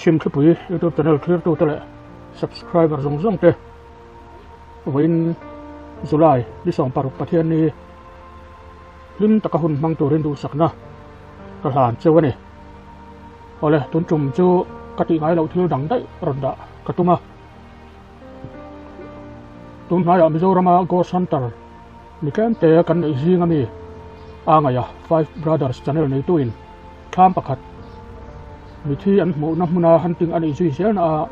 Chhimthlipui YouTube channel thlirtute leh subscriber zawng zawng te vawiin July ni 16 Pathianni hlim taka hun hmang turin duhsakna ka hlan cheu a ni. Awle tun tum chu ka tih ngai loh thil dang daih rawn dah ka tum a. Tun hnaiah Mizorama Ghost Hunter mi tlemte kan neih zing ami a ngaih a Five Brothers channel neituin thlam pakhat mithi an hmuhna hmuna hunting a nih zui zelna a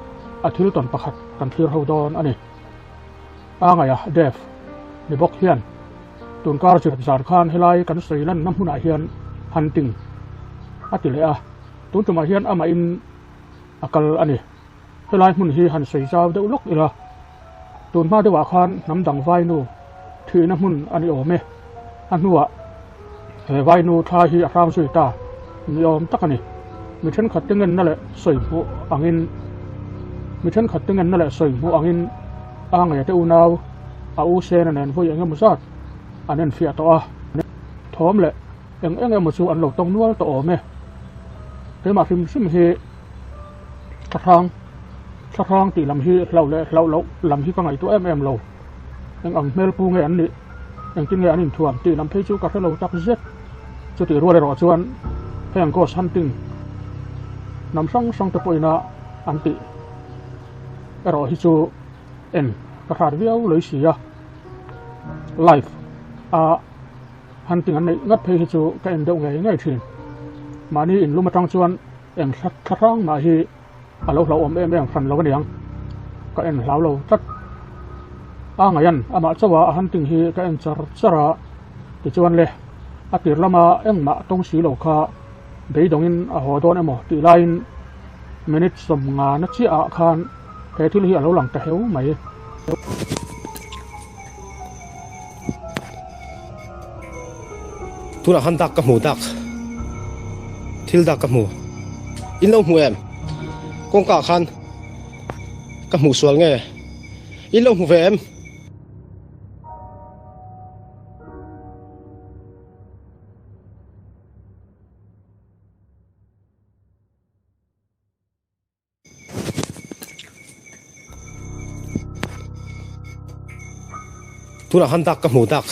a thil tawn pakhat kan thlir ho dawn a ni. A ngaih a Dev ni bawk hian tunkar zir zan khan helai kan sawi lanna hmunah hian hunting a ti leh a, tun tumah hian amahin a kal a ni. Helai hmun hi han sawi zau deuh lawk ila, tun hma deuhah khan hnam dang vainu thihna hmun a ni awm e. A hnuah he vainu thla hi a hrang zui ta ni awm tak a ni. Mi thenkhat te ngenna leh sawi hmuh angin Mi thenkhat te ngenna leh sawi hmuh angin a ngei te unau a u Sena nen vawi eng emaw zat an enfiah tawh a. Thawm leh eng eng emaw chu an lo tawng nual tawh awm e. Keimah hrim hrim hi Thlahrang Thlahrang tih lam hi hlauh leh hlauh loh lam hi ka ngaihtuah em em lo. Eng ang hmel pu nge an nih? Engtin nge an inthuam tih lam phei chu ka hre lo tak zet. Chutih rual erawh chuan heng ghost hunting hnam hrang hrang te pawhin a an tih erawh hi chu en ka hrat viau lei si a. Live a hunting an neih ngat phei hi chu ka en deuh ngei ngei thin. Mahni inlum atang chuan Eng thla hrang mah hi a lo hlauhawm em em hran lo a niang, ka en hlau lo tlat. A ngaihan amah chauh a a hunting hi ka en char char a, tichuan le a tir lama engmah tawng si lo kha beidawngin a haw dawn emaw tih laiin minute 50 na chiah ah khan he thil hi a lo lang ta heu mai. Tunah khan dak ka hmu dak thil dak ka hmu in lo hmu em kawngka ah khan ka hmuh sual nge in lo hmu ve em. Tunah khan dak ka hmu dak.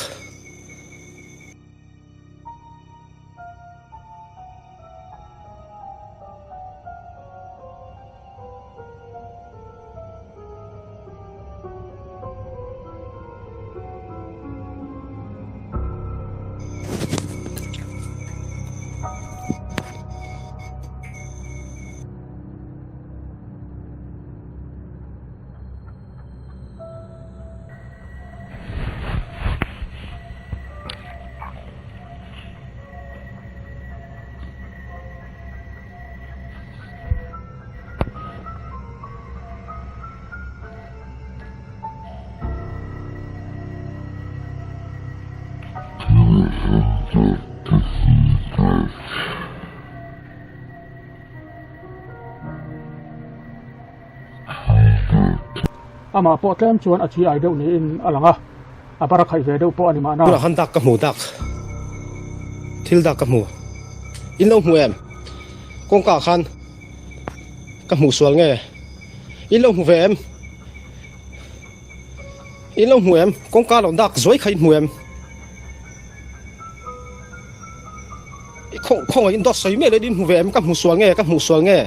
Amah pawh tlem chuan a chi ai deuh niin a lang a, a bar a khaih ve deuh pawh a ni mahna. Tunah khan dak ka hmu dak, thil dak ka hmu. In lo hmu em? Kawngka ah khan ka hmuh sual nge? In lo hmu ve em? In lo hmu em? Kawngka lo dak zuai kha in hmu em? Khawngaih in dawt sawi miah leh in hmu ve em? Ka hmu sual nge? Ka hmuh sual nge?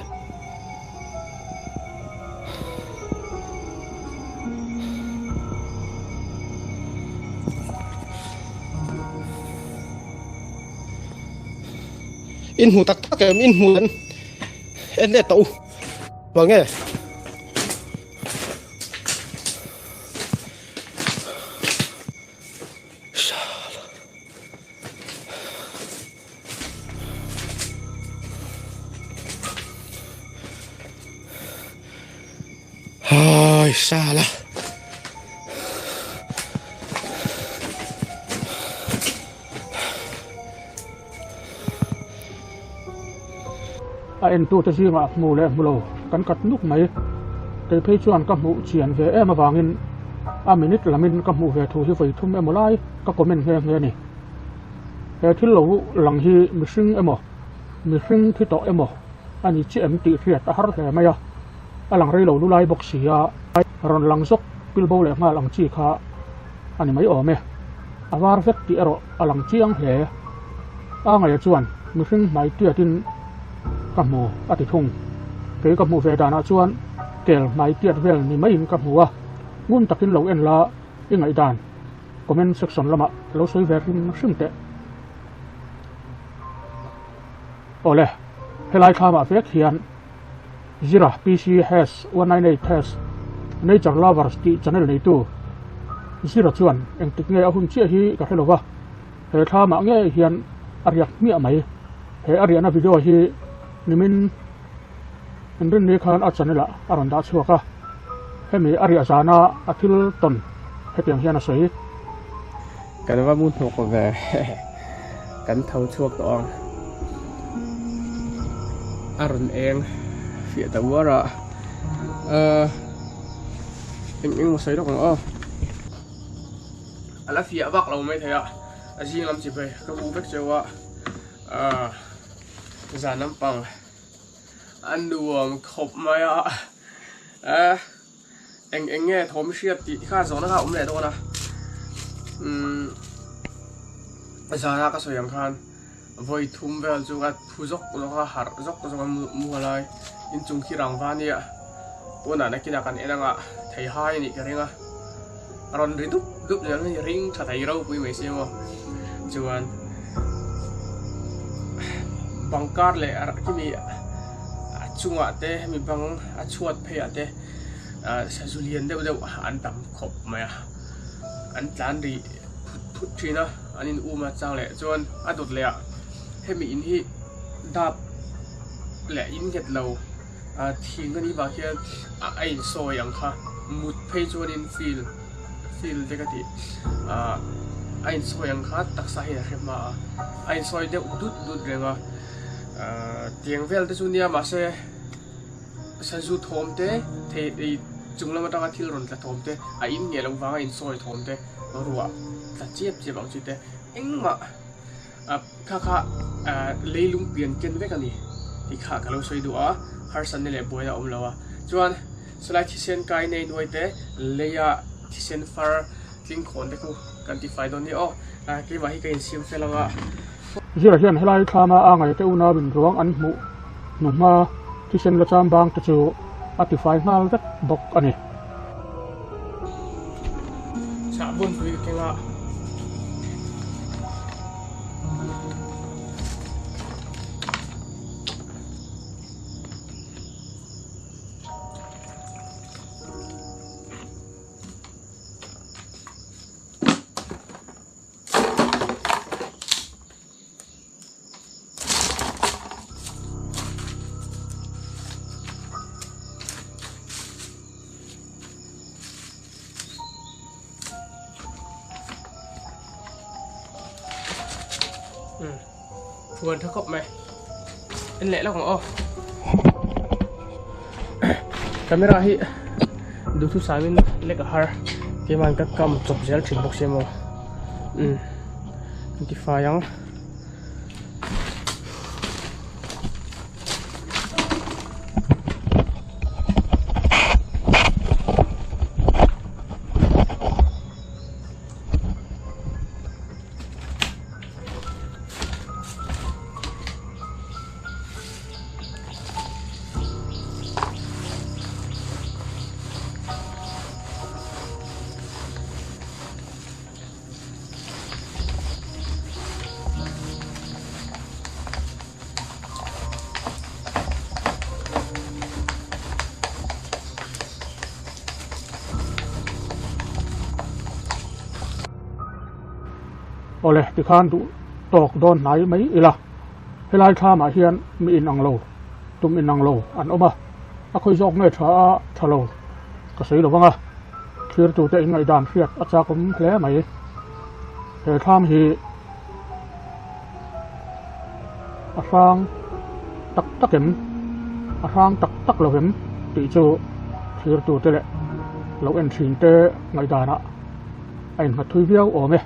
In hmu tak tak em? In hmu em? En let tawh u. Sual nge? Hai sala. A entute zingah hmu leh hmu lo kan kat nuk mai. Kei phei chuan ka hmuh chian ve em avangin a minute lamin ka hmuh ve thu hi vawi thum emaw lai ka comment nghe nghe a ni. He thil lo lang hi mihring emaw, mihring thi tawh emaw. a ni chiah em tih hriat a har hle mai a, a lang rei lo lulai bawk si a, rawn lang zawk pilbo leh nghal ang chi kha a ni mai awm e. A var vek tih erawh a lang chiang hle. A ngaia chuan mihring hmai tiatin ka hmu a ti thung. Kei ka hmuh ve danah chuan kel hmai tiat vel ni maiin ka hmu a, ngun takin lo en la i ngaihdan comment section lamah lo sawi ve hrim hrim teh. Awle, helai thlamah vek hian Zira PC Has 198 Has Nature Lovers tih channel neitu Zira chuan engtik nge a hun chiah hi ka hre lova, he thlamah ngei hian a riak hmiah mai. He a riahna video hi nimin inrinni khan a channel ah a rawn dah chhuak a, hemi a riah zana a thil tawn hetiang hian a sawi. Kan va mu hnawk ve kan tho chhuak tawh ang a rawn eng fiah ta uar a ahh eng eng maw sawi lawk ang aw a la fiah vak lo maithei a a zing lam chi phei ka bu vek cheu a ahh zan lampang a nuam khawp mai a ahh. Eng eng nge thawm hriat tih kha zawhna kha a awm leh dawn a, umm zana ka sawi ang khan vawi thum vel chu ka phu zawk zawk a, harh zawk zawk a mu a lai inchung khi rangva a nia pawnah nakinah kan en anga thei hai a nih ka ring a, a rawn ri dup dup zel mai ring tha thei ropui mai si maw chuan bang kar leh khimi a chungah te hemi bang a chhuat phei ah te. ah sazu lian deuh deuh an tam khawp mai a an tlan rih phut phut thin a an in um a chang leh chuan a dawt leh ah hemi in hi dap leh in nghet lo ah thing a nih vang hian a in sawi ang kha mut phei chuanin feel feel te ka tih ah a in sawi ang kha taksa hian a hre hma a a in sawi deuh dut dut reng a ah tiang vel te chu nia mahse. Sazu thawm te, thei ei chung lam atanga thil rawn tla thawm te, a in nge loh vanga insawi thawm te, ruah tla chiap chiap ang chi te, engmah kha kha leilung pian ken vek a ni tih kha ka lo sawi duh a, harsatna leh buaina a awm lo a. Chuan salai thisen kai nei nuai te, leia thisen far tling khawn te khu kan tifai dawn nia aw, keimah hi ka insiam fel ang a. Zira hian helai thlama a ngaihte unauin ruang an hmuh hnu hma thisen la cham bang te chu a tifai nghal vek bawk a ni. Chah bun pui ka keng a. Phuan tha khawp mai en leh lawk ang aw camera hi duhthusam in lek a har keimah ka kam chawp zel thin bawk sia maw umm kan ti fai ang. Awle tikhan duh tawk dawn hnai mai ila helai thlamah hian mi inang lo tum inang lo an awm a a khawi zawk nge tha a tha lo ka sawi lo vang a. Thirtute in ngaihdan hriat a chak awm hle mai. He thlam hi a hrang tak tak em, a hrang tak tak lo em tih chu thirtute leh lo en thin te ngaihdanah a innghat thui viau awm e.